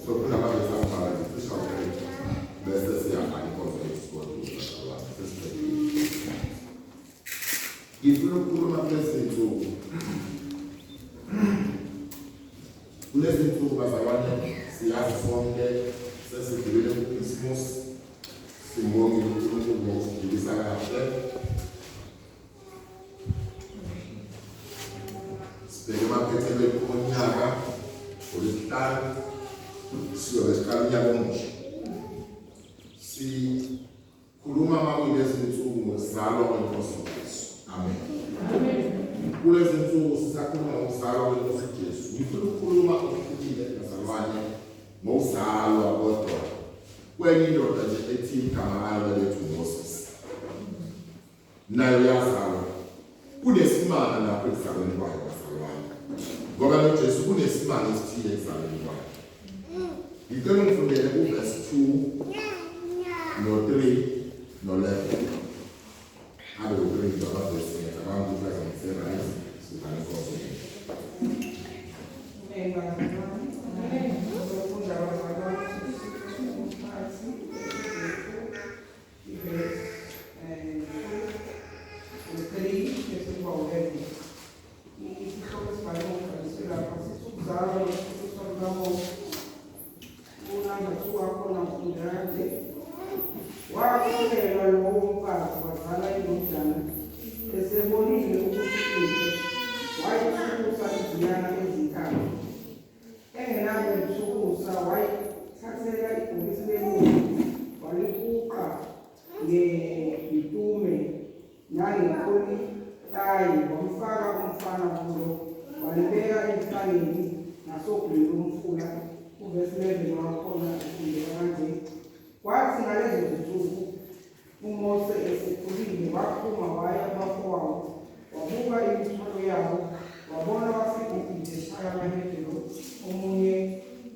Sofunda amavesi ambalwa nje cishe awu-3 bese siyavala inkonzo yethu sigoduke bazalwane sesiqedile. Ngifuna ukukhuluma kulezi nsuku. Kulezi nsuku bazalwane siyazi sonke sesidlulile kuKhisimusi. Simbongile uNkulunkulu ngokusidlulisa kahle. Sibheke emaphethelweni onyaka ngolwesihlanu siyobe siqala unyaka omusha. Sikhuluma makulezi nsuku ngokuzalwa kwenkosi uJesu. Amen. Amen. Kulezi nsuku sisakhuluma ngokuzalwa kwenkosi uJesu. Ngifuna ukukhuluma okuhlukile bazalwane ngokuzalwa kodwa kwenye indoda nje ethi igama layo lelethu Moses. Nayo yazalwa. Kunesimanga lapho ekuzalweni kwayo bazalwane. Ngoba noJesu kunesimanga esithile ekuzalweni kwakhe. Ngicela ungifundele uverse 2 no 3 no 11. Abe u-3 nje amavesi ngiyacabanga ukuthi azongise right sivale inkonzo yethu. Amen bazalwane. Ngizofunda bazalwane 2 Verse 2 3 bese kuba u-11. Isihloko esibhalwe ngokugcwaliswe lapha sithi ukuzalwa nokukhuliswa kukaMose. Unamba 2 wakhona ufunda kanje. Wakhulelwa lowo mfazi wazala indodana esebonile ukuthi inhle wayithukusa izinyanga ezintathu. Engenakuyithukusa wayithathela ibhokisi lewulu walihuqa ngebhitume nangekolitayi wamfaka umfana kulo walibeka emhlangeni ngasogwini lomfula. Uvesi 11 wakhona ufundeka kanje. Kwathi ngalezo zinsuku UMose esekhulile waphuma waya kubafowabo, wabuka imithwalo yabo, wabona abaseGibhithe eshaya amaHebheru, omunye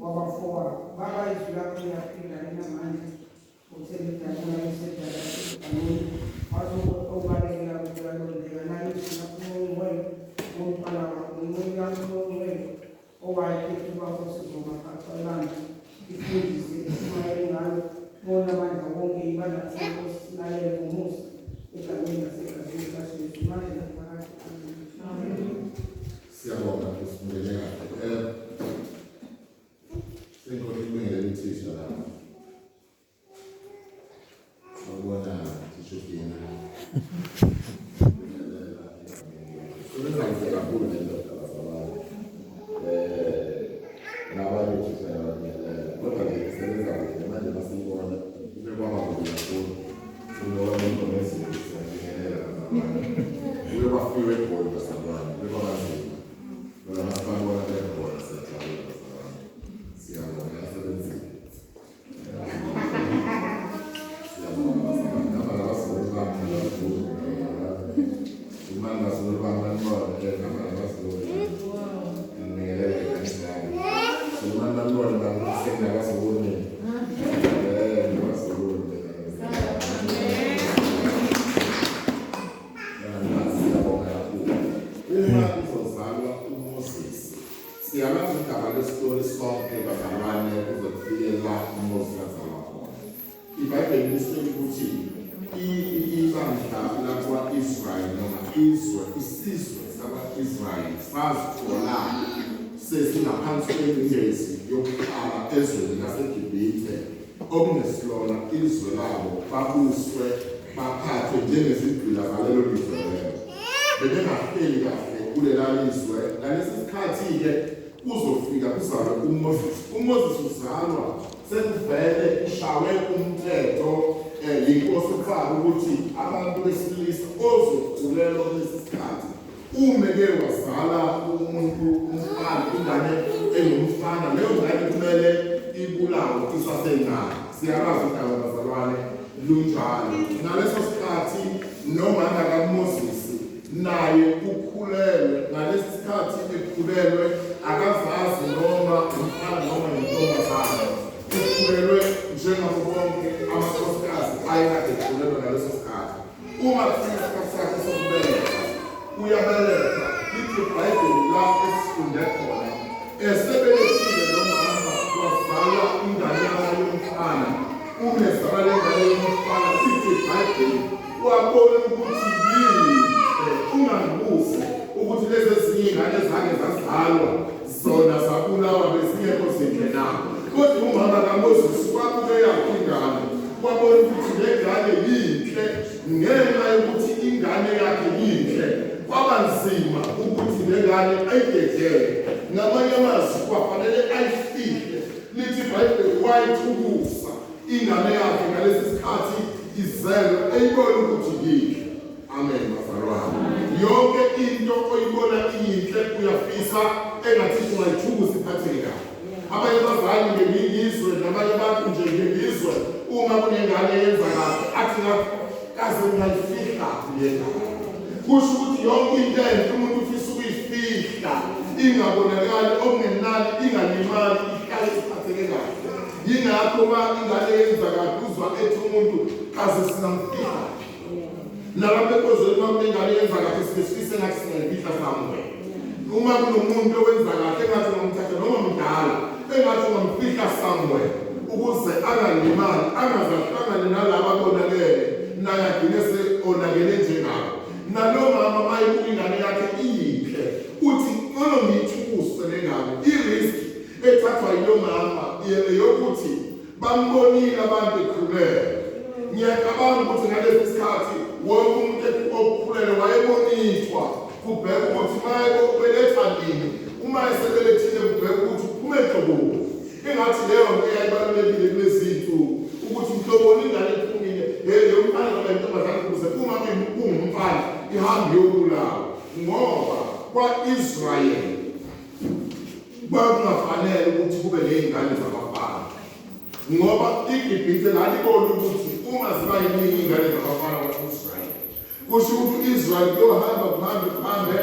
wabafowabo. Baba, izwi lakho liyaphila linamandla, uthe lidabula lisedala esibhanini, wathi obalekela kuyalondeka nayo izwi lakho Moya ngomfana wakho, ngenceku yakho Moya owayephethe ubaba osizomaphaqa ibandla ifundise ishumayele ngalo bona amandla wonke ibandla senkosi silalele ngomusa egameni nasegazini likaJesu manje naphakade. Amen. Siyabonga usifundele kahle. Senkosi ibingelele uthisha lapha. Sawubona thisha Gina. Sebenza kahle kakhulu le ndoda bazalwane. Nabanye othisha yababingelela. Kodwa nje isebenza kuhle manje masiyibona kube kwaba kubi kakhulu. Sibona ingomezulu siyabingelela bazalwane. Kuye kwafiwe egoli bazalwane, kuye kwabanzima. Kodwa masibabona bekhona siyajabula bazalwane. Siyabonga yasebenzile. Uma kuzozalwa uMoses Siyalazi udaba lwesitori sonke bazalwane kuze kufike la uMose azalwa khona. IBhayibheli lisitshela ukuthi ibandla lakwa-Israyeli noma izwe isizwe sakwa-Israyeli sazithola sesingaphansi kwengcindezi yokuhlala ezweni laseGibhithe okungesilona izwe labo babuswe baphathwe njengezigqila zalelo lizwe lelo. Bebengahleli kahle kulela lizwe. Ngalesi sikhathi-ke kuzofika kuzalwe uMoses. UMoses uzalwa sekuvele kushawe umthetho yinkosi uFaro ukuthi abantu besilisa ozokhulelwa kulesi sikhathi ume-ke wazala umuntu umfana ingane engumfana leyo ngane kumele ibulawe isasencane. Siyalazi udaba bazalwane lunjalo. Ngaleso sikhathi nomama kaMoses naye ukhulelwe. Ngalesi sikhathi ekhulelwe akazazi noma umfana noma intombazane. Ukhulelwe njengabo bonke amakhosikazi ayekade ekhulelwe ngaleso sikhathi. Uma kufika isikhathi sakhe sokubeletha, uyabeletha. Lithi iBhayibheli la esifunde khona, esebelethile lo mama wazala Uma ezala lengane yomfana sithi iBhayibheli wabona ukuthi yinhle ungangibuzi ukuthi lezi ezinye iy'ngane zake zazalwa zona zabulawa bezingekho zinhle na kodwa umama kaMoses wabuke yakhe ingane wabona ukuthi le ngane yinhle ngenxa yokuthi ingane yakhe yinhle kwaba nzima ukuthi le ngane ayidedele ngamanye amazwi kwafanele ayifihle Lithi iBhayibheli wayithukusa ingane yakhe ngalesi sikhathi izelwe eyibona ukuthi yinhle. Amen bazalwane. Yonke into oyibona iyinhle uyafisa engathi ungayithukusa iphatheke kahle. Abanye abazali ngengizwe nabanye abantu nje ngengizwe uma kunengane eyenza kahle athi ngakho kaze ngayifihla le ngane. Kusho ukuthi yonke into enhle umuntu ufisa ukuyifihla ingabonakali okungenani ingalimali ihlale iphatheke kahle. Yingakho uma ingane yenza kahle uzwa ethi umuntu kaze singamfihla phi. Nalapha enkonzweni uma kunengane yenza kahle sifise engathi singayifihla somewhere. Uma kunomuntu owenza kahle engathi ungamthatha noma mdala engathi ungamfihla somewhere ukuze angalimali angaze ahlangane nalaba abonakele naye agcine seonakele njengabo. Nalo mama mayibuka ingane yakhe iyinhle uthi ngcono ngiyithukuse le ngane. I-risk ethathwa yilo mama eyokuthi bambonile abantu ekhulelwe. Ngiyacabanga ukuthi ngalesi sikhathi wonke umuntu okhulelwe wayebonithwa kubheka ukuthi mayebeletha nini, uma esebelethile kubheka ukuthi uphume nhloboni. Engathi leyo nto eyayibalulekile kulezi zinsuku ukuthi nhloboni ingane iphumile yomfana noma intombazane ukuze uma kungumfana ihambe iyobulawa ngoba kwa-Israyeli kwakungafanele ukuthi kube ney'ngane zabafana ngoba iGibhithe lalibona ukuthi uma ziba yiningi iy'ngane zabafana kwa-Israyeli kusho ukuthi u-Israyeli kuyohamba kuhambe kuhambe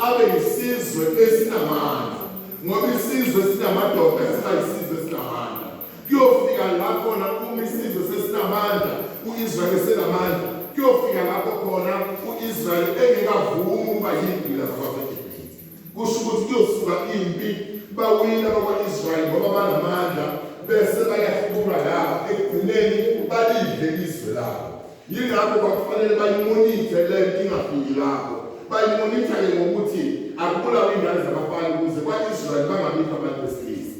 abe yisizwe esinamandla ngoba isizwe esinamadoda siba yisizwe esinamandla kuyofika la khona uma isizwe sesinamandla u-Israyeli esenamandla kuyofika lapho khona u-Israyeli engekavumi ukuba yigqila zabaseGibhithe Kusho ukuthi kuyosuka impi bawina bakwa-Israyeli ngoba banamandla bese bayahlubuka laba ekugcineni balidle izwe labo. Yingakho kwakufanele bayimonithe le nto ingafiki lapho. Bayimonitha-ke ngokuthi akubulawe iy'ngane zabafana ukuze kwa-Israyeli bangabikho abantu besilisa.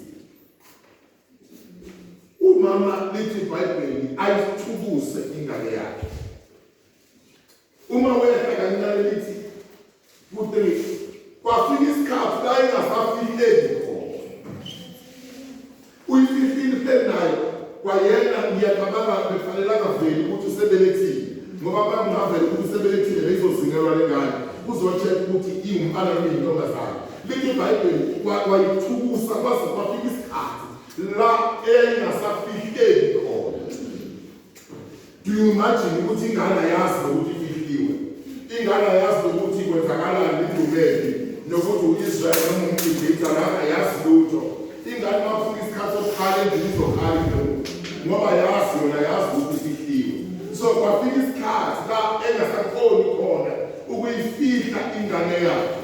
Umama lithi iBhayibheli ayithukuse ingane yakhe. Uma wehla kancane lithi ku-3 kwafika isikhathi la ingasafihleki khona. Uyifihlile ihleli nayo kwayena ngiyacabanga bekufanele angaveli ukuthi usebelethile ngoba bakungaveli ukuthi usebelethile beyizozingelwa le ngane kuzo-check ukuthi iwumfana noma iyintombazane. Lithi iBhayibheli wayithukusa kwaze kwafika isikhathi la eyayingasafihleki khona. Do you imagine ukuthi ingane ayazi nokuthi ifihliwe? Ingane ayazi nokuthi kwenzakalani idumephi nokuthi u-Israel noma umGibhithe la ayazi lutho. Ingane uma kufika isikhathi sokukhala endlini izokhala indlovu ngoba yazi yona yazi ukuthi ifihliwe. So kwafika isikhathi la engasakhoni khona ukuyifihla ingane yakhe.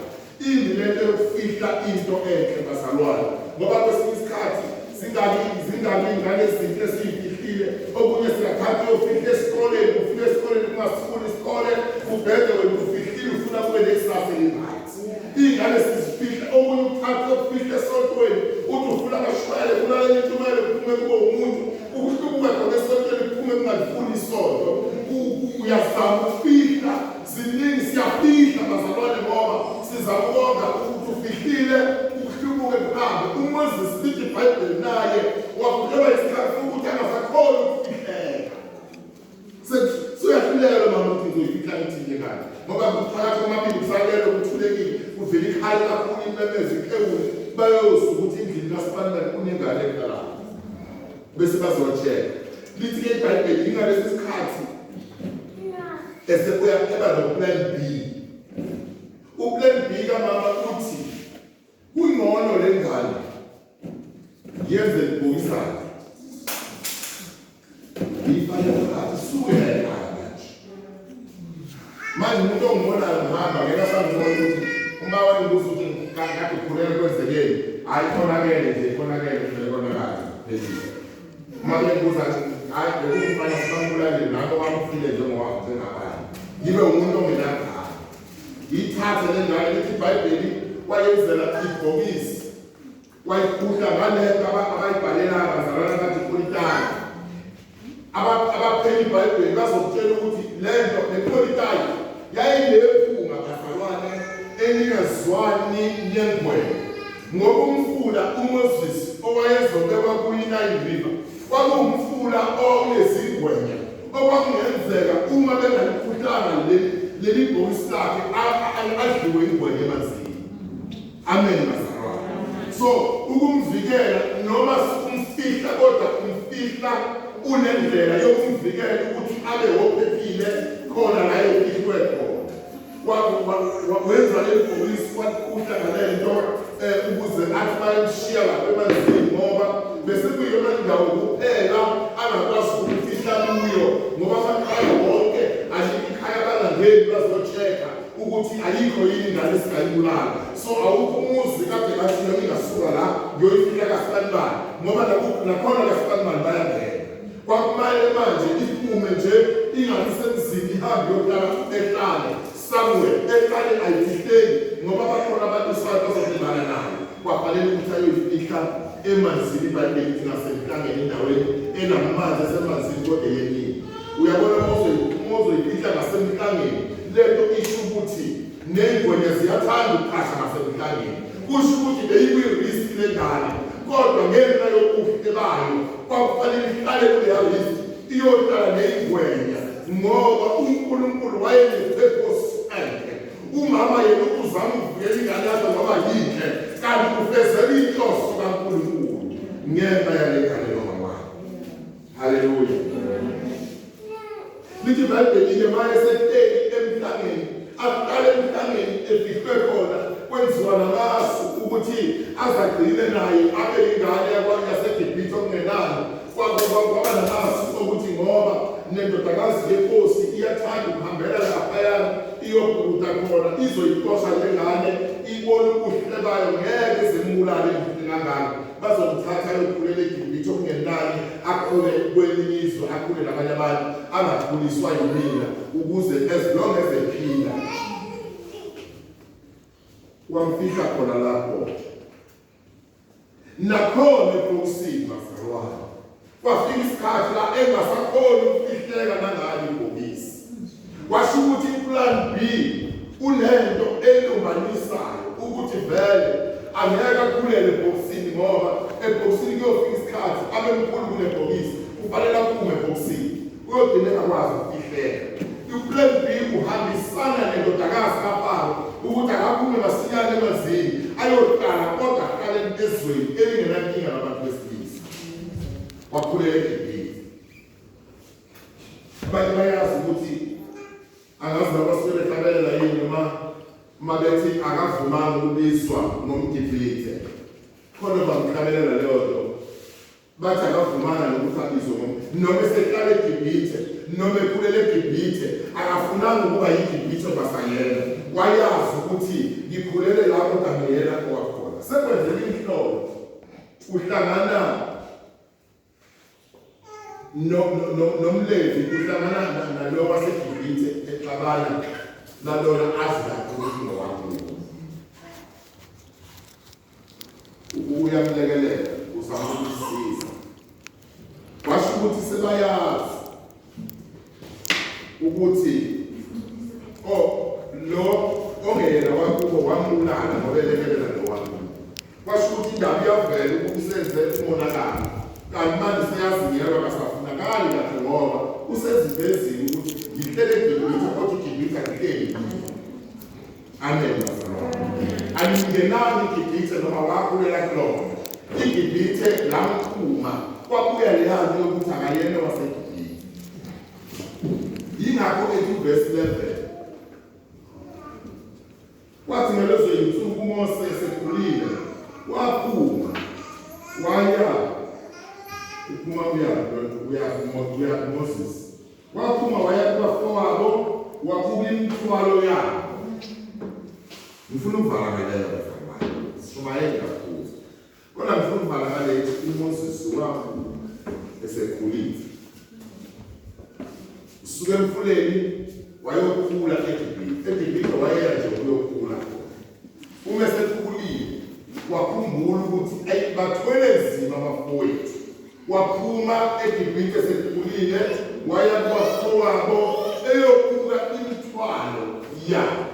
Imbi lento yokufihla into enhle bazalwane ngoba kwesinye isikhathi zingaki zingaki iy'ngane ezinhle esiyifihlile okunye siyathatha uyofihla esikoleni ufike esikoleni kungasifuni isikole ubhede wena ufihlile ufuna kube nekusasa eli-right iy'ngane sizifihla okunye ukuthatha uyofihla esontweni uthi ufuna abashumayele kulalela intshumayelo kuphume kube umuntu ukuhlubuka khona esontweni kuphume kungalifuni isonto uyazama ukufihla Ziningi siyafihla bazalwane ngoba sizama ukonga ukuthi ufihlile ukuhlubuka kuhambe. UMoses lithi iBhayibheli naye wafikelwa isikhathi ukuthi angasakhoni ukufihleka. Sekuyahluleka lo mama ukuthi ngizoyifihla ngithini ngane ngoba kuphakathi kwamabili kusalele kuthulekile kuvela ikhali kakhulu imemeze ikhewule bayozwa ukuthi endlini kaSibanibani kunengane ekhalayo bese bazocheka lithi-ke ibhayibheli yingalesi sikhathi esebuya eba no-plan B. U-plan B kamama uthi kungcono le ngane yenze libhokisana ngiyifake phakathi suke ekhaya manje. Manje umuntu ongibonayo ngihamba ngeke asangibona ukuthi uma wangibuza ukuthi kade ukhulele kwenzekeni, hhayi konakele nje konakele vele konakale phelile. Uma bengibuza hayi bekumfana sibambulalile nami wamfile njengoba njengabanye. Ngibe umuntu ongenangane. Ngiyithathe le ngane lithi iBhayibheli wayenzela ibhokisi. Wayikhuhla ngalento abayibhalela abazalwana bathi politani. Abaphenya iBhayibheli bazokutshela ukuthi lento le politani yayinephunga bazalwane elingezwani nengwenya. Ngoba umfula uMoses owayezobekwa kuyi-Nile River kwakuwumfula owawunezingwenya okwakungenzeka uma bengalikhuhlanga leli bhokisi lakhe adliwe ingwenya emanzini. Amen bazalwane. So ukumvikela noma umfihla kodwa umfihla unendlela yokumvikela ukuthi abe wophephile khona la efihlwe khona. Wenza leli bhokisi walikhuhla ngale nto ukuze athi bayemshiya lapha emanzini ngoba bese kuyiyona ndawo kuphela angakwazi ukufihla kuyo ngoba amakhaya wonke alikho ikhaya bangangeni bazo-check-a ukuthi ayikho yini ingane esingayibulala. So awukho umuzi kade bathi noma ingasuka la ngiyoyifihla kasibanibani ngoba nakhona kasibanibani bayangena. Kwakumele manje iphume nje ingabi semzini ihambe iyohlala ehlane somewhere. Ehlane ayifihleki ngoba bakhona abantu sayo bazodibana nayo. Kwafanele ukuthi ayoyifihla emanzini iBhayibheli lithi ngasemhlangeni endaweni enamanzi esemanzini kodwa eyemile. Uyabona uma uzoyifihla ngasemhlangeni lento isho ukuthi ney'ngwenya ziyathanda ukuqasha ngasemhlangeni. Kusho ukuthi beyikwi-risk lengane kodwa ngenxa yobuhle bayo kwakufanele ihlale kuleya risk iyohlala ney'ngwenya ngoba uNkulunkulu wayenepurpose enhle. Umama yena uzama ukuvikela ingane yakhe ngoba yinhle kanti ufezela inhloso kaNkulunkulu ngenxa yale ngane nomama wakhe. Haleluya. Lithi iBhayibheli-ke uma esehleli emhlangeni, aqale emhlangeni efihlwe khona, kwenziwa namasu ukuthi azagcine naye abe yingane yaseGibhithe okungenani. Kwaba namasu okuthi ngoba nendodakazi yenkosi iyathanda ukuhambela laphayana iyobhukuda khona, izoyixosha le ngane, ibone ubuhle bayo, ngeke izimbulale kangaka. Bazomthatha ayokhulela eGibhithe okungenani akhule kwelinye izwe akhule nabanye abantu angakhuliswa yimina ukuze as long as ephila wamfihla khona lapho nakhona ebhokisini bazalwane kwafika isikhathi la engasakhoni ukufihleka nangalo ibhokisi kwasho ukuthi iplan B unento elumbanisayo ukuthi vele angeke akhulele ebhokisini ngoba ebhokisini kuyofika isikhathi abe mkhulu kunebhokisi kufanele aphume ebhokisini uyogcina engakwazi ukufihleka uplan B uhambisana nendodakazi kaFaro ukuthi akaphume masinyane emanzini ayohlala kodwa ahlale ezweni elingenankinga labantu besilisa Wakhulela eGibhithe. Abanye bayazi ukuthi angazi noma basuke behlabelela yini noma uma bethi akavumanga ukubizwa ngomGibhithe. Khona bamhlabelela leyo nto. Bathi akavumanga nokuthi abizwe ngom noma esehlala eGibhithe noma ekhulela eGibhithe akafunanga ukuba yiGibhithe kwasayena. Wayazi ukuthi ngikhulele lapho kangiyena owakhona. Sekwenzeka inhlolo. Uhlangana no nomLevi uhlangana nalo waseGibhithe exabana nalona azi kahle ukuthi ngowakubo. Uyamlekelela uzama ukumsiza. Kwasho ukuthi sebayazi ukuthi oh lo ongeyena wakubo wambulala ngoba elekelela lo wakubo. Kwasho ukuthi indaba iyavela ukuthi usenze umonakalo kanti manje seyazingelwa kasafunakali kahle ngoba usezivezile ukuthi ngihlele eGibhithe kodwa iGibhithe angihleli kuyo. Amen bazalwane. Alingenanga iGibhithe noma wakhulela kulona. IGibhithe lamchuma kwabuya leya nto yokuthi akayena waseGibhithe. Yingakho ethi verse 11 Kwathi ngalezo zinsuku uMose esekhulile waphuma waya uphuma uya kuMoses waphuma waya kubafowabo wabuka imithwalo yabo. Ngifuna ukuvala ngaleyo bazalwane, sishumayele kakhulu kodwa ngifuna ukuvala ngalethi uMoses waphuma Esekhulile. Usuke emfuleni wayokhula eGibhithe. EGibhithe wayeya nje ukuyokhula khona. Uma esekhulile wakhumbula ukuthi ayi bathwele nzima abafowethu. Waphuma eGibhithe sekhulile waya kubafowabo eyobuka imithwalo yabo.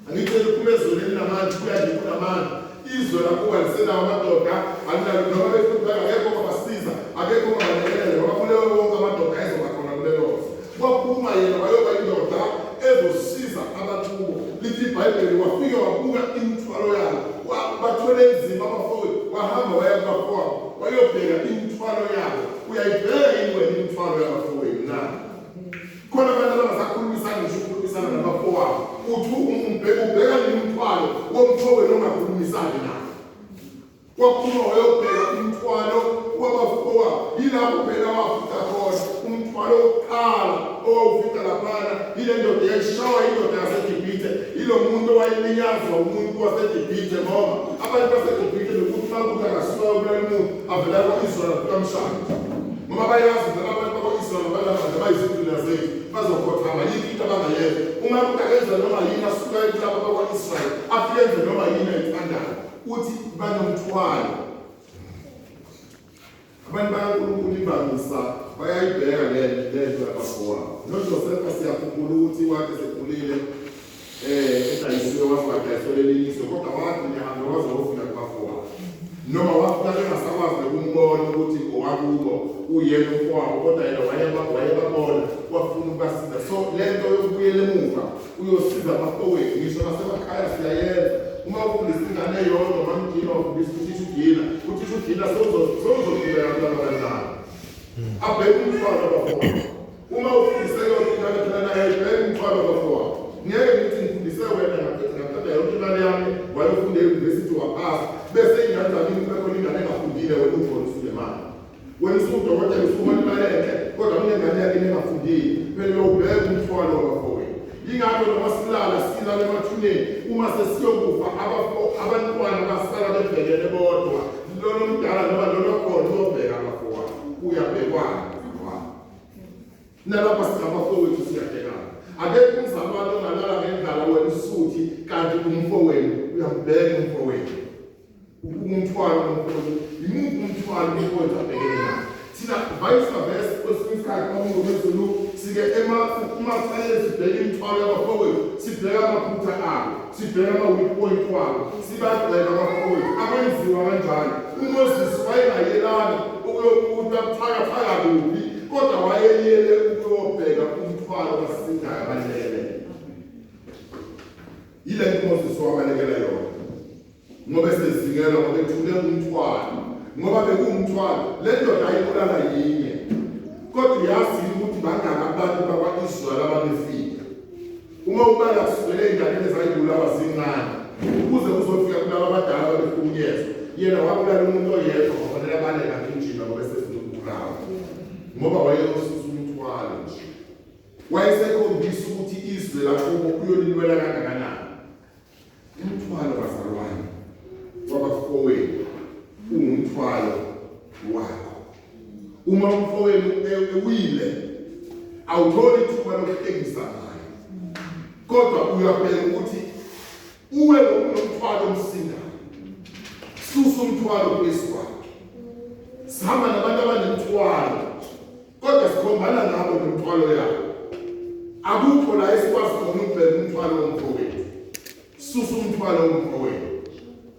Angicela uphuma ezweni elinamandla kuya nje kunamandla. Izwe lakuba lisenawo amadoda alinalo noma behlupheka akekho ongabasiza akekho ongabalekelela ngoba kuleyo wonke amadoda ayezoba khona kulelo zwe. Waphuma yena wayoba indoda ezosiza abakubo. Lithi iBhayibheli wafike wabuka imithwalo yabo. Bathwele nzima abafowethu wahamba waya kubafowabo wayobheka imithwalo yabo. Uyayibheka yini wena imithwalo yabafowenu na? Khona abantu abangasakhulumisani ngisho ukukhulumisana nabafowabo. Uthi umbheka ubheka nini umthwalo womfowenu ongakhulumisani naye. Waphuma wayobheka umthwalo wabafowabo. Yilapho phela wafica khona umthwalo wokuqala owawufica laphana yile ndoda yayishawa indoda yaseGibhithe yilo muntu owayelinyazwa umuntu waseGibhithe ngoba abantu baseGibhithe bekuthi uma kuthi akasuka ubulala umuntu avela kwa-Israyeli afika amshaye ngoba bayazi vele abantu bakwa-Israyeli banamandla bayizigqila zethu bazokhothama yikho into abangayenza uma kuthi akenza noma yini asuka kulaba bakwa-Israyeli afike enze noma yini ayithandayo uthi banomthwalo abantu bakaNkulunkulu imvamisa bayayibheka le lento yabafowabo noJosefa siyakhumbula ukuthi wathi sekhulile edayisiwe waze wadayiswa lelinye izwe kodwa wagcina ehambe waze wofika kubafowabo noma wafika bengasakwazi nokumbona ukuthi owakubo uyena umfowabo kodwa yena wayebabona wafuna ukubasiza so le nto yokubuyela emuva uyosiza abafowethu ngisho nasemakhaya siyayenza uma ufundisa ingane eyodwa mamgina wafundisa uthisha ugina uthisha ugina sewuzoqhubeka kulaba abancane abheke umthwalo abafowabo uma ufundise yonke ingane phela naye ayibheke umthwalo abafowabo ngeke ngithi ngifundise wena ngaqeda yonke imali yami wayofunda e-university waphasa bese ingane zami kube khona ingane engafundile wena ukhona usunemali Wena usudokotela usubona imali enhle kodwa kunengane yakini engafundile. Phela uyawubheka umthwalo wabafowenu. Yingakho noma silala silala emathuneni uma sesiyokufa abafo abantwana basala bebhekene bodwa. Lona omdala noma lona okhona uyobheka abafowabo. Uyabhekwana. Nalapha singabafowethu siyabhekana. Akekho umzalwane ongalala ngendlala wena usuthi kanti umfowenu uyambheka umfowenu. Umthwalo omkhulu. Yimuphi umthwalo umfowethu abhekene nawo? Thina vice versa kwesinye isikhathi kwamngomezulu sike ema uma kufanele sibheke imithwalo yabafowethu sibheke amaphutha abo sibheke ama-weak point wabo sibagxeka abafowethu akwenziwa kanjalo uMoses wayengayelanga ukuyobuta buthakathaka kuphi kodwa wayeyele ukuyobheka umthwalo kasindayo abalele yile nto uMoses wabalekela yona ngoba esezingela ngoba ethule umthwalo ngoba bekuwumthwalo le ndoda ayibulala yinye kodwa uyazi ukuthi bangaka abantu bakwa-Israyeli ababefika uma ubala kusukela ey'nganeni ezayibulawa zincane ukuze kuzofika kulaba abadala ababehlukunyezwa yena wabulala umuntu oyedwa wafanele abaleka agijima ngoba esefuna ukubulawa ngoba wayeyosusa umthwalo nje wayesekhombisa ukuthi izwe lakubo uyolilwela kangakanani Umthwalo bazalwane wabafowenu ungumthwalo wakho. Uma umfowenu ewile awutholi ithuba lokuhlekisa ngaye, kodwa uyabheka ukuthi uwe ngokunomthwalo omsindayo. Susa umthwalo phezu kwakhe. Sihamba nabantu abanemithwalo kodwa sikhombana ngabo nemithwalo yabo. Akukho la esikwazi khona ukubheka umthwalo womfowethu. Susa umthwalo womfowethu.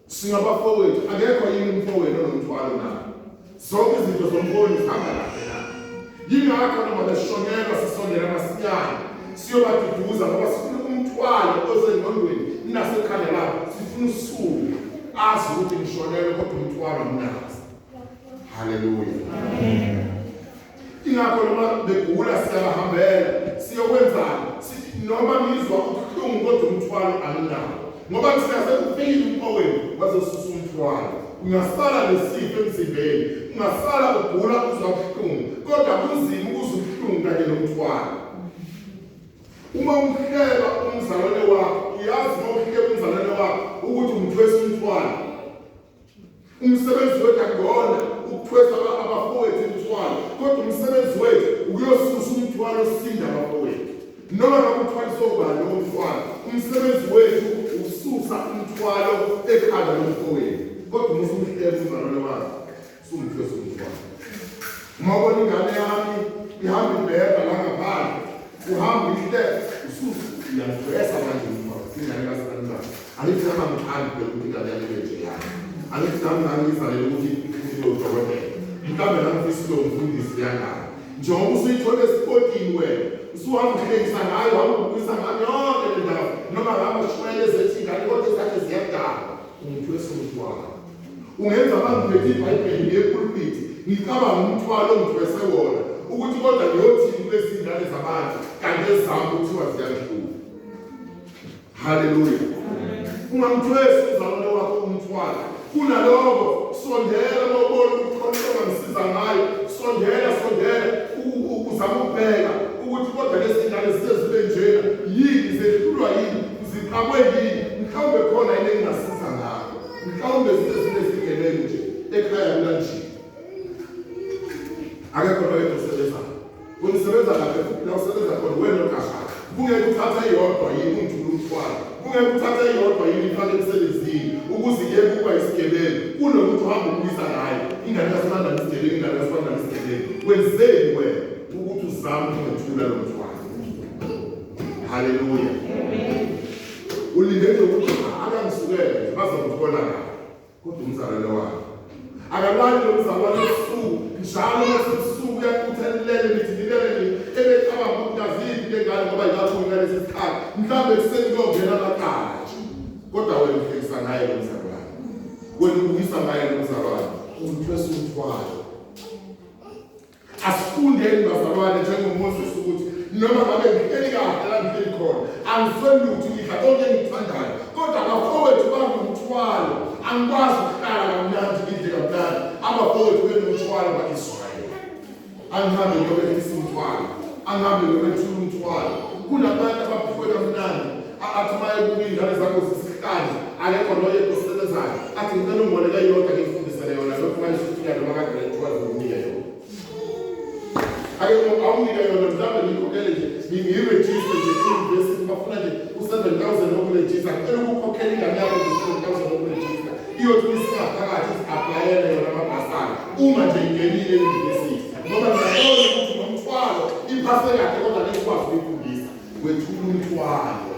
Singabafowethu, akekho yini umfowenu onomthwalo na? Zonke izinto zomfowenu zihamba kahle na? Yingakho noma beshonelwa sisondela masinyane siyobaduduza ngoba sifuna umthwalo osengqondweni nasekhanda labo sifuna usuku azi ukuthi ngishonelwe kodwa umthwalo anginazo. Haleluya. Ingakho noma begula siyabahambela siyokwenzani sithi noma ngizwa ubuhlungu kodwa umthwalo anginawo ngoba thina sekufikile umfowenu wazosusa umthwalo ungasala nesifo emzimbeni ungasala ugula uzwa ubuhlungu kodwa kunzima ukuzwa ubuhlungu kanye nomthwalo uma umhleba umzalwane wakho uyazi uma uhleba umzalwane wakho ukuthi umthwesa umthwalo Umsebenzi wethu akuyona ukuthwesa abafowethu imithwalo, kodwa Bayosinda abafowethu. Noma ngabe uthwaliswe ubani lowo mthwalo, umsebenzi wethu ususa umthwalo ekhanda lomfowethu. Kodwa uma usumhleka umzalwane wakho, sumthwesa umthwalo. Uma ubona ingane yami ihamba ibhebha la ngaphandle, uhamba ihleka, ususa uyamthwesa manje umthwalo. Ingane kaSibani. Angithi nami angithandi phela ukuthi ingane yami ibe nje yami. Angithi nami ngangiyizalele ukuthi ibe udokotela. Mhlawumbe nami ngifisa ube umfundisi leyangane. Njengoba usuyithole esipotini wena, usuhamba uhlekisa ngayo, uhamba ubukisa ngayo yonke le ndawo. Noma ngabe ushumayele ezethi ingane kodwa ezakhe ziyadakwa. Ungithwesa umthwalo. Ungenza bangiphethe iBhayibheli ngiye epulpiti, ngicabanga umthwalo ongithwese wona ukuthi kodwa ngiyothini kulezi ngane zabantu kanti ezami kuthiwa ziyangihlula. Haleluya. Ungamthwesi umzalwane wakho umthwalo. Kunaloko sondela uma ubona ukuthi khona into ongamsiza ngayo, sondela sondela uzame ukubheka ukuthi kodwa lezi ngane zize zibe njena yini zehlulwa yini ziqabwe yini mhlawumbe khona yini engingasiza ngayo mhlawumbe zize zibe zigebengu nje ekhaya kulanje akekho noyedwa osebenzayo Unisebenza kahle futhi la usebenza khona wena oqashayo. Kungeke uthathe eyodwa yini ungithule umthwalo. Kungeke uthathe eyodwa yini ifake emsebenzini ukuze iyeke ukuba isigebengu kunokuthi uhambe ubuyisa ngayo. Ingane kaSibandana isigebengu, ingane kaSibandana isigebengu. Wenzeni wena ukuthi uzame ukungethula lo mthwalo? Haleluya. Ulinde nje ukuthi akangisukele nje bazomthola kahle. Kodwa umzalwane wakhe akalali lo mzalwane ebusuku njalo nasebusuku uyacutha elilele nithi nilele nini ebecabanga ukuthi aziphi le ngane ngoba yikakhulu ngalesi sikhathi mhlawumbe ekuseni kuyongena amaqala nje kodwa wena uhlekisa ngaye lo mzalwane wena ubukisa ngaye lo mzalwane umthwesa umthwalo Asifundeni bazalwane njengoMoses ukuthi noma ngabe ngihleli kahle la ngihleli khona angisweli lutho ngidla konke engikuthandayo kodwa abafowethu banomthwalo angikwazi ukuhlala kamnandi ngidle kamnandi abafowethu benomthwalo ba-Israyeli angihambe ngiyobehlisa umthwalo angihambe ngiyobethula umthwalo kunabantu abaphiwe kamnandi athi uma ebuka iy'ngane zakho zisihlanje akekho noyedwa osebenzayo athi ngicela ungiboleke eyodwa ngikufundisele yona lokhu uma isifika noma ka-grade 12 ngikunike yona ake awunike yona mhlawumbe ngiyikhokhele nje ngiyirejiste nje e-university bafuna nje u-7 000 wokurejista ngicela ukukhokhela ingane yakho nge-7 000 wokurejista iyothi isingaphakathi izi-aplayele yona amabhasari uma nje ingenile e-university ngoba ngiyabona ukuthi nomthwalo iphase kahle kodwa ngeke ukwazi ukuyifundisa wethula umthwalo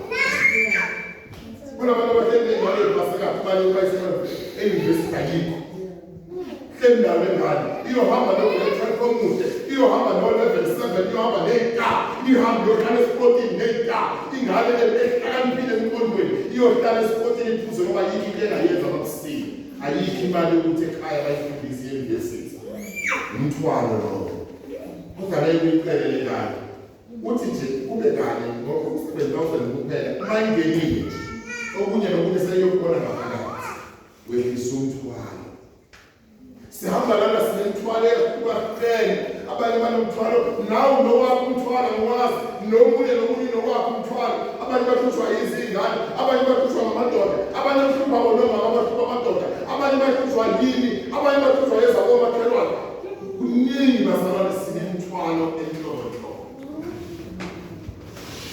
kunabantu abahleli ney'ngane basekathi banye bayisebenzise eyunivesithi ayikho hleli nayo le ngane iyohamba no-grade 12 omuhle iyohamba no-level 7 iyohamba ney'ta ihambe iyohlala esipotini ney'ta ingane ehlakaniphile emqondweni iyohlala esipotini iphuze ngoba ayikho into engayenza makusile ayikho imali yokuthi ekhaya bayifundise eyunivesithi umthwalo lowo kodwa ngeke uyiqele le ngane Uthi nje kube kanye ngoba u-7000 kuphela uma ingenile nje okunye nokunye seyiyokubona ngaphakathi wehlisa umthwalo sihamba lana sinemithwalo ehlukahlukene abanye banomthwalo nawe nowakho umthwalo ngiwazi nomunye nomunye nowakho umthwalo abanye bahlushwa yizingane abanye bahlushwa ngamadoda abanye bahlupha bonomama abahlupha amadoda abanye bahlushwa yini abanye bahlushwa yezakomakhelwane Kuningi bazalwane sinemithwalo enhlobonhlobo.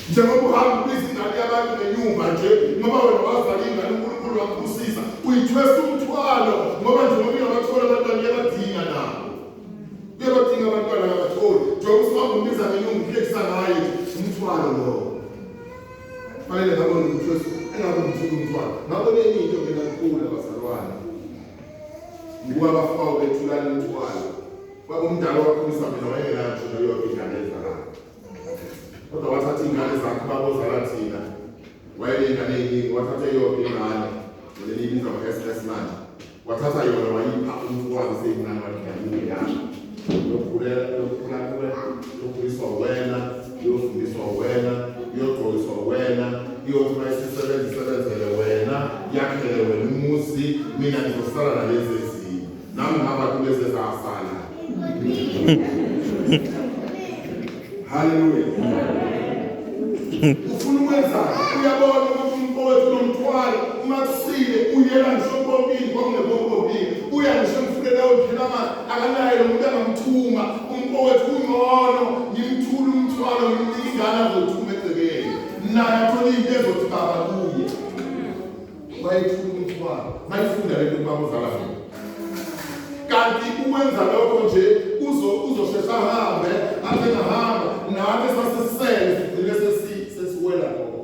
Njengoba uhamba ubiza ingane yabantu ngenyumba nje ngoba wena wazala ingane uNkulunkulu wakubusisa uyithwesa umthwalo ngoba nje ngoba ungabathola abantwana uyabadinga nabo. Uyabadinga abantwana akabatholi. Njengoba usihamba umbiza ngenyumba uhlekisa ngaye nje umthwalo lowo. Fanele ngabe ngumthwesa engabe ngithula umthwalo. Ngabona enye into mina ngikhula bazalwane. Ngibuka abafowabo bethulana imithwalo. Baba omdala owakhulisa mina wayengenayo ngisho neyodwa ingane ezalayo. Kodwa wathatha iy'ngane zakhe ubaba ozala thina. Wayeney'ngane ey'ningi, wathatha eyodwa ingane, leli ibizwa ngo-SS manje. Wathatha yona wayipha umfowabo seyimncane wathi ngayinye yakho. Yokhulela, yokukhula kuwe, yokhuliswa wena, yofundiswa wena, yogqokiswa wena, iyothi uma isisebenza isebenzele wena, yakhele wena umuzi, mina ngizosala nalezi ezinye. Nami ngihamba kulezi ezasala. Haleluya. Ufuna ukwenzani? Uyabona ukuthi umfowethu unomthwalo uma kusile uyela ngisho empompini kwakungekompompini uya ngisho emfuleni ayophela amanzi akanaye lo muntu angamthuma umfowethu ungcono ngimthula umthwalo Ngcono ngimnike ingane azothuma egcekeni. Naye athole into ezothi baba kuye. Wayethula umthwalo. Mayifunda le nto ubaba ozala mina. Kanti ukwenza lokho nje uzoshesha ahambe, athi engahamba nathi sasisele sigcine sesiwela khona.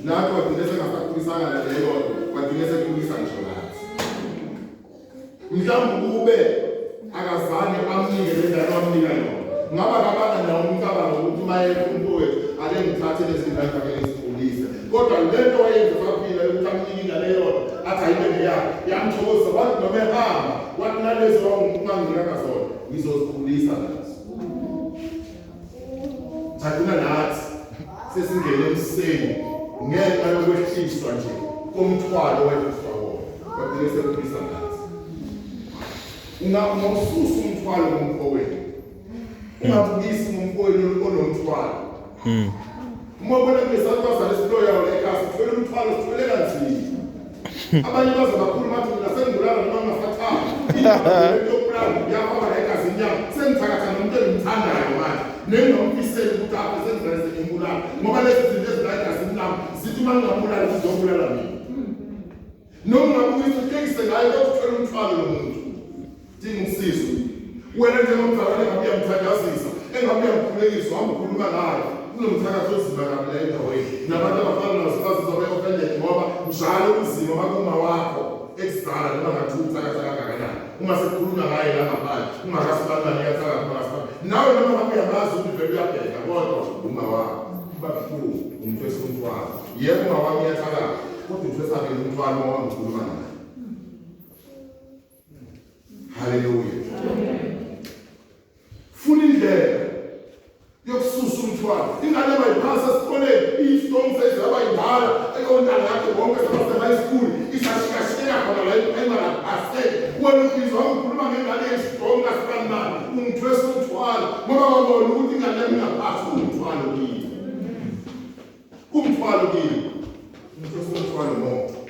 Nathi wagcine sengasakhulisanga leyo nto, wagcine sekhulisa ngisho nathi. Mhlawumbe kube akazange amnike le ngane wamnika yona. Ngaba kabanga nawo umcabango ukuthi uma yekho umfowethu ake ngithathe lezi ngane zakhe ngizikhulise. Kodwa le nto wayenza saphila yokuthi amnike ingane eyodwa athi ayibe ngeyakhe yamthokozisa wathi noma ehamba wathi nalezi wanginikanga zona ngizozikhulisa nazo. Sagcina nathi sesingene emseni ngenxa yokwehliswa nje komthwalo wehliswa wona. Bagcine sekumisa nathi. Ungawususa umthwalo ngomfowenu. Ungabukisi ngomfowenu onomthwalo. Uma ubona kunesalukazi esiloyayo la ekhaya sithwele umthwalo sithwele kanzima. Abanye baze bakhuluma bathi mina sengibulala noma ngingasathandi. Into yokubulala yafaka la egazini yami. Sengithakatha nomuntu engimthandayo manje. Nengingamfiseli ukuthi afe sengivele sengimbulala. Ngoba lezi zinto ezila egazini lami zithi uma ngingambulali zizobulala mina. Noma ungabukisa uhlekise ngaye kodwa uthwele umthwalo lo muntu. Dinga usizo. Wena njengomzalwane engabe uyamthandazisa, engabe uyamkhulekisa, uhamba ukhuluma ngaye. Kunomthakathi ozima kabi la endaweni. Nabantu abafana nazo bazizwa be-offended ngoba njalo uzima makuma wakho ekuzala noma ngathiwa uthakatha kangakanani. Uma sekukhulunywa ngaye la ngaphandle, ungakasibanibani uyathakatha, ungakasibani. Nawe noma ngabe uyamazi ukuthi vele uyabheka kodwa uma wakho. Kuba buhlungu umthwesa umthwalo. Yebo uma wami uyathakatha, kodwa uthwesa mina umthwalo uma wami ukhuluma naye. Haleluya. Funa indlela yokususa umthwalo. Ingane bayiphasa esikoleni, i-strong size yaba indala, eyontanga yakhe bonke sebase high school, isashikashika khona la eprimary aphaseki. Wena ubizwa ukhuluma ngengane ye-strong kasibanibani, ungithwesa umthwalo ngoba wabona ukuthi ingane yami ingaphasi umthwalo kimi. Umthwalo kimi. Ungithwesa umthwalo ngoba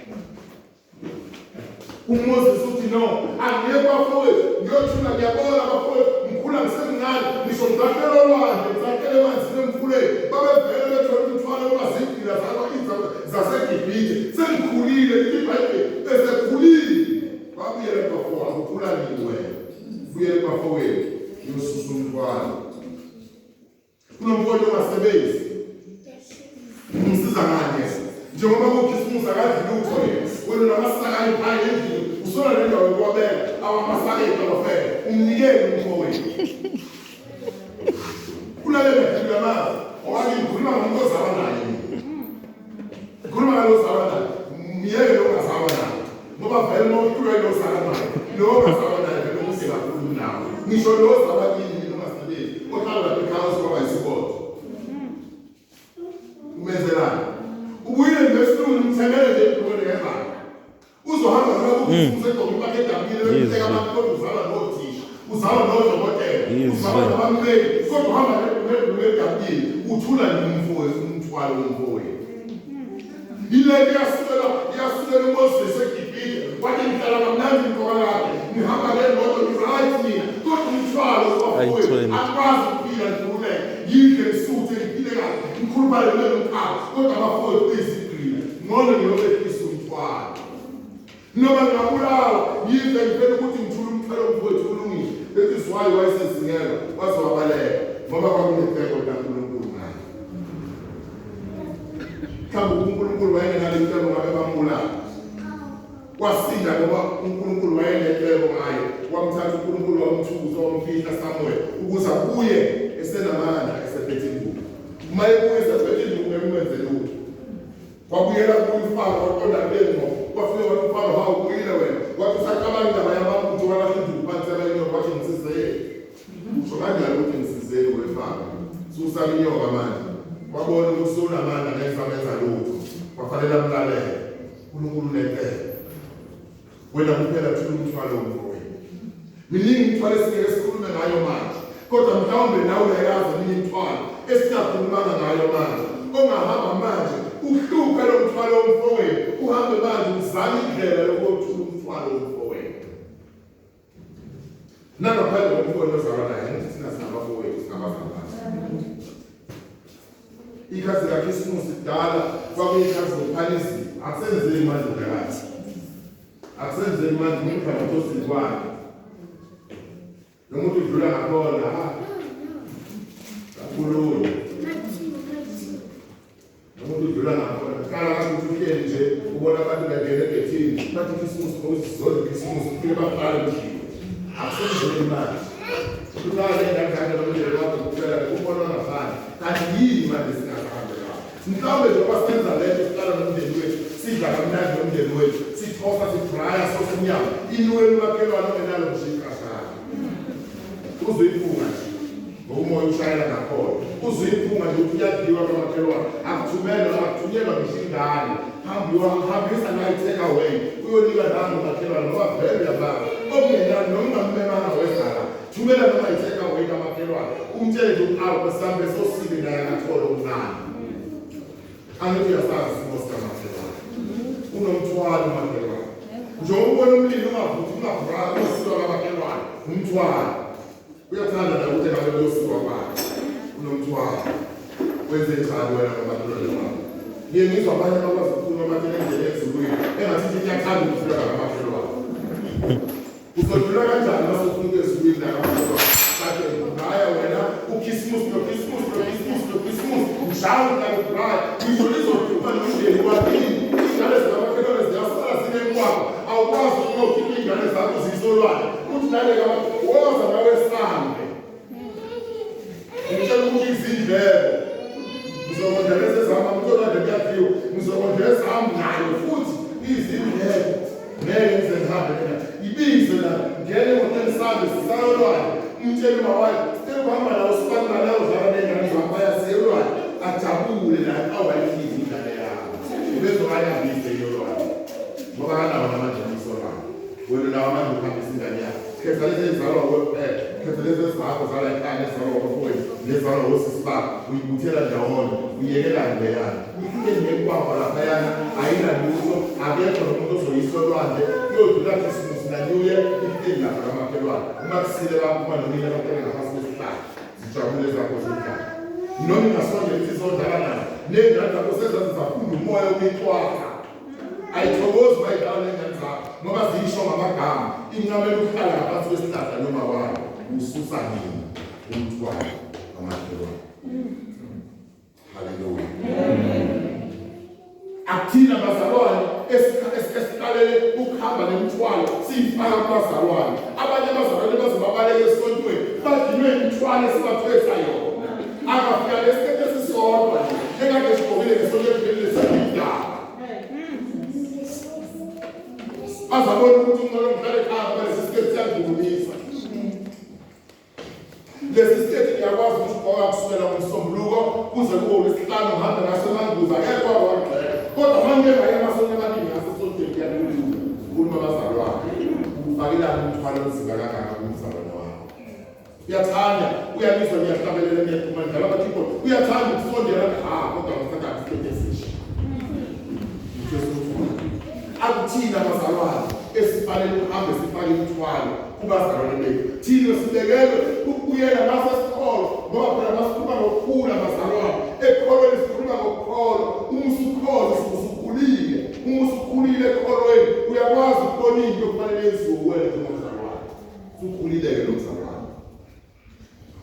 UMoses uthi no, angiye kubafowethu, ngiyothula ngiyabona abafowethu, ngikhula ngisemncane, ngisho ngizakhela olwandle, ngizakhela emanzini emfuleni, babevele bethwele umthwalo wabazigqila zaseGibhithe. Sengikhulile, lithi iBhayibheli, esekhulile. Wabuyela kubafowabo, ukhula nini wena? Buyela kubafowethu, uyosusa umthwalo. Kunomfowethu ongasebenzi. Umsiza ngani yena? Njengoba kukhisimusi akadli lutho yena. Wena unamasaka ayiphayi endlini, usola nendawo yokuwabeka, awamasaka etolofela. Umnikele umfowethu. Ulalela uyamazi. Owake ngikhuluma ngomuntu ozalwa naye mina. Ngikhuluma ngalo ozalwa naye. Myeke lo ongazalwa naye. Ngoba vele uma uhlulwa yilo ozalwa naye, lo ongazalwa naye vele umuhle kakhulu kunawe. Ngisho lo ozalwa kini yini ongasebenzi, ohlala lapha ekhaya ozoba isibodo. Umenzelani? Ubuyile ngesilungu umthengele nje ibhulukwe ngemali. Uzohamba noma kukhisimusi egqoke impahla edabukile bekuhleka abantu kodwa uzalwa nothisha, uzalwa nodokotela, uzalwa nabammeli, kodwa uhamba nebhulukwe edabukile. Uthula nje umfowethu, umthwalo womfowethu. Yile nto yasukela yasukela uMoses eGibhithe wathi ngihlala kamnandi ngigqoka kahle ngihamba ngemoto ngi-right mina kodwa umthwalo wabafowethu akwazi ukuphila ngikhululeke ngidle ngisuthe ngiphile kahle ngikhuluphale kule nomkhaba kodwa abafowethu beyizigqila ngcono ngiyobehlisa umthwalo noma ngingabulawa yize ngifela ukuthi ngithule umthwalo womfowethu ulungile that is why wayesezingelwa waze wabaleka ngoba kwakunecebo likaNkulunkulu ngaye mhlawumbe uNkulunkulu wayengenalo icebo ngabe bambulala wasinda ngoba uNkulunkulu wayenecebo ngaye wamthatha uNkulunkulu wamthukuza wamfihla somewhere ukuze abuye esenamandla esephethe induku uma ebuye esephethe induku ngeke umenze lutho Wabuyela kuye uFaro waqonda kule ngqo. Wafike wathi uFaro, hawu ubuyile wena. Wathi usacabanga indaba yamabutho walahla induku phansi yabayinyoka wathi ngisizeni. Usho kanjani ukuthi ngisizeni weFaro? Susa inyoka manje. Wabona ukuthi sewunamandla ngeke samenza lutho. Kwafanele amlalele. uNkulunkulu unecebo. Wena kuphela thula umthwalo womfowenu. Miningi imithwalo esingeke sikhulume ngayo manje. Kodwa mhlawumbe nawe uyayazi eminye imithwalo esingakhulumanga ngayo manje. Ongahamba manje uhluphe lo mthwalo womfowenu, uhambe manje uzame indlela yokuyothula umthwalo womfowenu. Nangaphandle komfowenu ozalwa naye. Angithi thina singabafowethu, singabazalwane. Ikhathi zikaKhisimusi kudala kwakuyikhathi zokuphana izipho. Akusenzeki manje mphakathi. Akusenzeki manje umuntu uhambe osikwane. Noma umuntu udlula ngakhona ha. Kakhuluni. Noma umuntu udlula ngakhona. Qala kathi uthi uhleli nje ubona abantu bengena egethini bathi Khisimusi ngozizodla Khisimusi kufike baqale kudliwe. Akusenzeki manje. Uqale ingane nomndeni wakho kuphela ubona ngaphandle. Kanti yini manje singahambe la? Mhlawumbe njengoba senza lento siqala nomndeni wethu, sidla kamnandi nomndeni wethu, sithosa sibraya sose inyama. Inuweli umakhelwane ongenalo ngisho iqashana. Uzoyiphunga nje. Ngoba umoya ushayela ngakhona. Uzoyiphunga nje ukuthi kuyadliwa kamakhelwane. Akuthumelwa akuthunyelwa ngisho ingane. Hambiwa hambisa nayo take away. Uyonika nangu umakhelwane ngoba vele uyabanga. Okungenani noma ungammemanga wezala. Thumela noma i-take away kamakhelwane. Umtshele nje ukuthi awu nkosi sosile naye akathole okuncane. Angithi uyasazi isimo sikamakhelwane. Unomthwalo umakhelwane. Njengoba ubona umlilo ungavuthi ungavuranga usiwa kamakhelwane, umthwalo. Uyathanda naye ukuthi engabe kuyosiwa kwakhe. Unomthwalo. Wenze njani wena ngomakhelwane wakho? Ngiye ngizwa abanye abakwazi ukukhuluma amathe endlela ezulwini engathi nje iyathanda ukufika kamakhelwane. Uzodlula kanjani uma sewufuna ezulwini la kamakhelwane? Kade ngaya wena uKhisimusi noKhisimusi noKhisimusi noKhisimusi njalo njalo braya ngisho lizoduma nomndeni wakini iy'ngane zikamakhelwane ziyasala zinenkwakho awukwazi ukuyokhipha iy'ngane zakho ziyisolwane uthi naleka woza nawe sambe ngitshela ukuthi izindleko ngizokondla lezi ezami akutholwa nje kuyadliwa ngizokondla ezami nayo futhi izindleko ngeke ngize ngihambe mina ibize la ngene emotweni sambe sisayolwane umtshele uma wayo sicela ukuhamba nawo sibani nayo udlala ney'ngane zami bayasiyolwane ajabule naye awayihlile ingane yami ubezobayambise iyolwane ngoba kanawo namanje isolwane wena unawo amandla okuhambisa ingane yakho khetha lezi ezizalwa wuwe kuphela khetha lezi ezakho zala ekhaya nezalwa wabafowenu nezalwa wosisi bakho uyibuthela ndawonye uyekelani leyana ifike nekwakho laphayana ayinalutho akekho nomuntu ozoyisa olwandle kuyodlula khisimusi nanyuye ifike lapha kamakhelwane uma kusile baphuma nonina baqale ngaphansi kwesihlahla zijabule zakho zidlala noma ingasondela ithi izodlala nazo ney'ngane zakho sezaze zafunda umoya okuyicwaka ayithokozi uma idlala ney'ngane zakho ngoba ziyisho ngamagama incamela ukuhlala ngaphansi kwesihlahla noma wayo ususa nini umthwalo kamakhelwane. Haleluya. Akuthina bazalwane esiqalele ukuhamba nemithwalo siyifaka kubazalwane. Abanye abazalwane baze babaleke esontweni badinwe imithwalo esibathwesa yona. Akafika lesiketi esisodwa nje ekade sigqokile ngesonto eliphelile siyidaba. Azabona ukuthi ungcono ngihlale ekhaya ngoba lesi siketi siyangikhulumisa. Lesi siketi ngiyakwazi ukusigqoka kusukela ngoMsombuluko kuze kube uLwesihlanu ngihambe ngaso emanguza akekho wangigxeka. Kodwa uma ngike ngaye emasonto amaningi ngasesontweni kuyakhuluma. Khuluma abazalwane. Ufakelani umthwalo onzima kangaka kumzalwane wakho? Uyathanda, uyangizwa ngiyahlabelela ngiyaphuma ngidlala ama-keyboard. Uyathanda ukusondela ha kodwa ngisanda isiketi esisha. Akuthina bazalwane esifanele ukuhambe sifake imithwalo kubazalwane bethu. Thina sibekelwe ukubuyela masesikholwa ngoba phela masikhuluma ngokukhula bazalwane. Ekukholweni sikhuluma ngokukholwa. Uma usukholwa usukhulile. Uma usukhulile ekukholweni uyakwazi ukubona into okufanele yenziwe kuwena njengomzalwane. Usukhulile-ke lo mzalwane.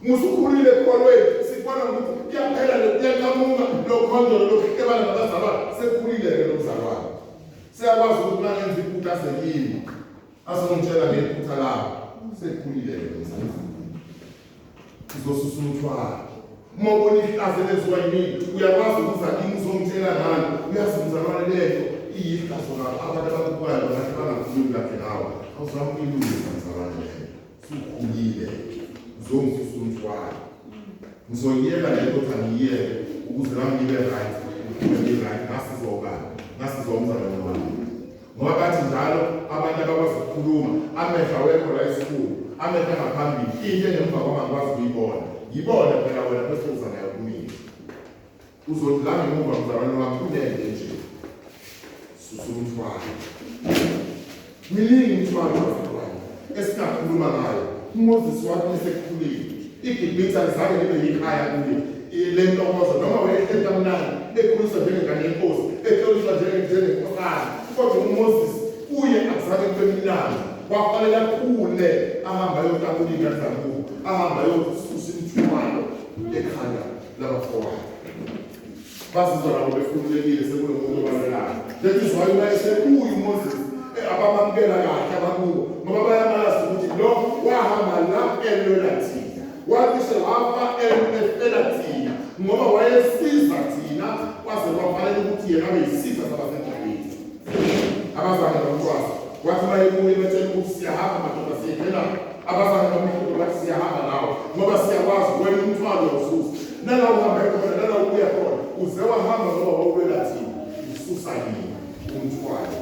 Musukhulile ekukholweni sikubona ukuthi kuyaphela kuyanqamuka lokhondolo lokuhlebana nabazalwane. Sekukhulile-ke lo mzalwane. Siyakwazi ukuthi uma ngenza iphutha asekimi azongitshela ngephutha lami. Sekukhulile-ke lo mzalwane. Uzosusa umthwalo. Uma ubona ihlazo elenziwa yimina uyakwazi ukuza kimi uzongitshela ngalo. Uyazi mzalwane lento iyihlazo ngapha abantu abakubukayo bangahle bangakhulumi kahle ngawe. Awuzame ukuyilungisa mzalwane lento. Usukhulile uzongisusa umthwalo. Ngizoyiyeka le nto othi angiyiyeke ukuze nami ngibe right, ngiphinde ngi-right ngasizwa ubani, ngasizwa umzalwane wami. Ngoba bathi njalo abantu abakwazi ukukhuluma amehlo awekho la esikhulu, amehlo angaphambili, into engemva kwami angikwazi ukuyibona. Yibone phela wena bese uza nayo kumina. Uzothi la ngemuva mzalwane wami kunento nje. Susa umthwalo. Miningi imithwalo bazalwane esingakhuluma ngayo. UMoses wathi esekukhulile. IGibhithe alizange libe yikhaya kuye le ntokozo noma wayehleli kamnandi ekhuliswa njengengane yenkosi, ekhuliswa njengenkosana, kodwa uMoses kuye akuzange kube mnandi. Kwafanele akhule ahambe ayotakula iy'ngane zakubo, ahambe ayosusa imithwalo ekhanda labafowabo. Bazizwa nabo bekhululekile sekunomuntu obalelayo. That is why uma esebuya uMoses abamamukela kahle abakubo ngoba bayamazi ukuthi lo wahamba la elwela thina, wacishe wafa efela thina ngoba wayesiza thina kwaze kwafanele ukuthi yena abe yisitha sabaseGibhithe. Abazange bamcwasa. Wathi bayebuye betshela ukuthi siyahamba madoda siyengena. Abazange bamhluphe bathi siyahamba nawe ngoba siyakwazi wena umthwalo uyawususa. Nala uhambe khona nala ubuya khona uze wahamba ngoba wawulwela thina. Ususa yini umthwalo?